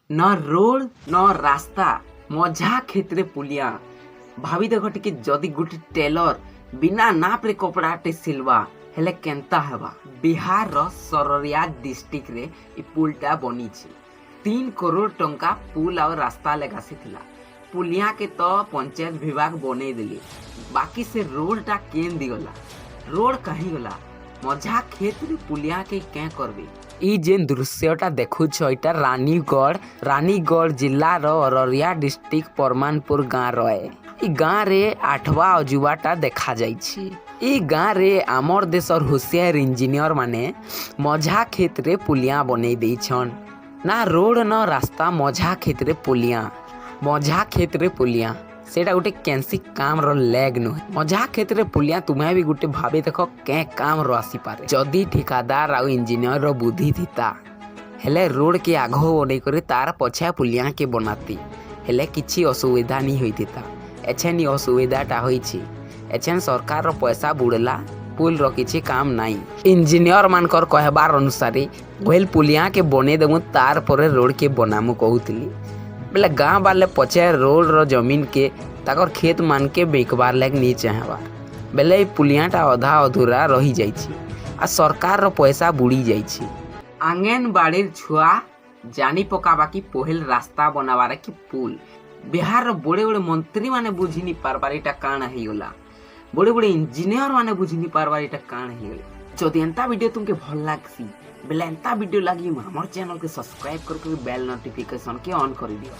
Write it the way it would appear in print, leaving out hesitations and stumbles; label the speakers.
Speaker 1: ନ ରୋଡ ନ ରାସ୍ତା, ମଝା କ୍ଷେତ୍ରେ ପୁଲିଆ। ଭାବି ଦେଖ ଟିକେ, ଯଦି ଗୋଟେ ଟେଲର ବିନା ନାପରେ କପଡ଼ାଟେ ସିଲବା ହେଲେ କେନ୍ତା ହେବା? ବିହାରର ସରରିଆ ଡିଷ୍ଟ୍ରିକ୍ଟରେ ଏ ପୁଲଟା ବନିଛି। 3 କରୋଡ଼ ଟଙ୍କା ପୁଲ ଆଉ ରାସ୍ତା ଲେଗା ଆସିଥିଲା। ପୁଲିଆକେ ତ ପଞ୍ଚାୟତ ବିଭାଗ ବନେଇ ଦେଲେ, ବାକି ସେ ରୋଡଟା କେନ୍ ଦିଗଲା? ରୋଡ କାହିଁ ଗଲା? ମଝା କ୍ଷେତ୍ରେ ପୁଲିଆକେ କେଁ କରବେ? ଇ ଯେନ୍ ଦୃଶ୍ୟଟା ଦେଖୁଛ, ଏଇଟା ରାନୀଗଡ଼ ଜିଲ୍ଲାର ଅରରିଆ ଡିଷ୍ଟ୍ରିକ୍ଟ ପରମାନପୁର ଗାଁର ଏ। ଇ ଗାଁରେ ଆଠବା ଅଜୁବାଟା ଦେଖାଯାଇଛି। ଇ ଗାଁରେ ଆମର୍ ଦେଶର ହୁସିଆର ଇଞ୍ଜିନିୟର ମାନେ ମଝା କ୍ଷେତ୍ରେ ପୁଲିଆ ବନେଇ ଦେଇଛନ୍। ନା ରୋଡ ନ ରାସ୍ତା, ମଝା କ୍ଷେତ୍ରେ ପୁଲିଆ। ମଝା କ୍ଷେତ୍ରେ ପୁଲିଆ, ସେଇଟା ଗୋଟେ କେନ୍ସି କାମର ଲେଗ୍ ନୁହେଁ। ମଝା କ୍ଷେତ୍ରେ ପୁଲିଆ, ତୁମେ ବି ଗୋଟେ ଭାବି ଦେଖ, କେଁ କାମର ଆସିପାରେ? ଯଦି ଠିକାଦାର ଆଉ ଇଞ୍ଜିନିୟରର ବୁଦ୍ଧି ଥିତା ହେଲେ ରୋଡ କେ ଆଘ ବନେଇ କରି ତାର ପଛେ ପୁଲିଆ କେ ବନାତି, ହେଲେ କିଛି ଅସୁବିଧା ନି ହୋଇଥିତା। ଏଛେନ୍ ଇ ଅସୁବିଧାଟା ହୋଇଛି। ଏଛେନ୍ ସରକାରର ପଇସା ବୁଡ଼ଲା, ପୁଲର କିଛି କାମ ନାଇଁ। ଇଞ୍ଜିନିୟର ମାନଙ୍କର କହିବାର ଅନୁସାରେ ପହେଲ ପୁଲିଆ କେ ବନେଇ ଦେମୁ, ତାର ପରେ ରୋଡ କେ ବନାମୁ କହୁଥିଲି। ବେଲେ ଗାଁ ବାଲେ ପଛେ ରୋଡର ଜମିନ କେ ତାକର କ୍ଷେତ ମାନକେ ବିକବାର ଲାଗି ନି ଚାହେଁବାର। ବେଲେ ଏଇ ପୁଲିଆଟା ଅଧା ଅଧୁରା ରହି ଯାଇଛି ଆଉ ସରକାରର ପଇସା ବୁଡ଼ି ଯାଇଛି। ଆଙ୍ଗନବାଡ଼ିର ଛୁଆ ଜାନି ପକାବା କି ପହେଲ ରାସ୍ତା ବନାବାରେ କି ପୁଲ। ବିହାରର ବଡ଼େ ବଡ଼େ ମନ୍ତ୍ରୀ ମାନେ ବୁଝି ନି ପାରବାର ଏଇଟା କାଣା ହେଇଗଲା। ବଡ଼େ ବଡ଼େ ଇଞ୍ଜିନିୟର ମାନେ ବୁଝି ନି ପାରବାର ଏଇଟା କାଣା ହେଇଗଲା। ଯଦି ଏନ୍ତା ଭିଡ଼ିଓ ତୁମକେ ଭଲ ଲାଗ୍ସି ବେଲେ ଏନ୍ତା ଭିଡ଼ିଓ ଲାଗି ଆମର ଚ୍ୟାନେଲକେ ସବସ୍କ୍ରାଇବ କରିକି ବେଲ୍ ନୋଟିଫିକେସନ୍ କେ ଅନ୍ କରିଦିଅ।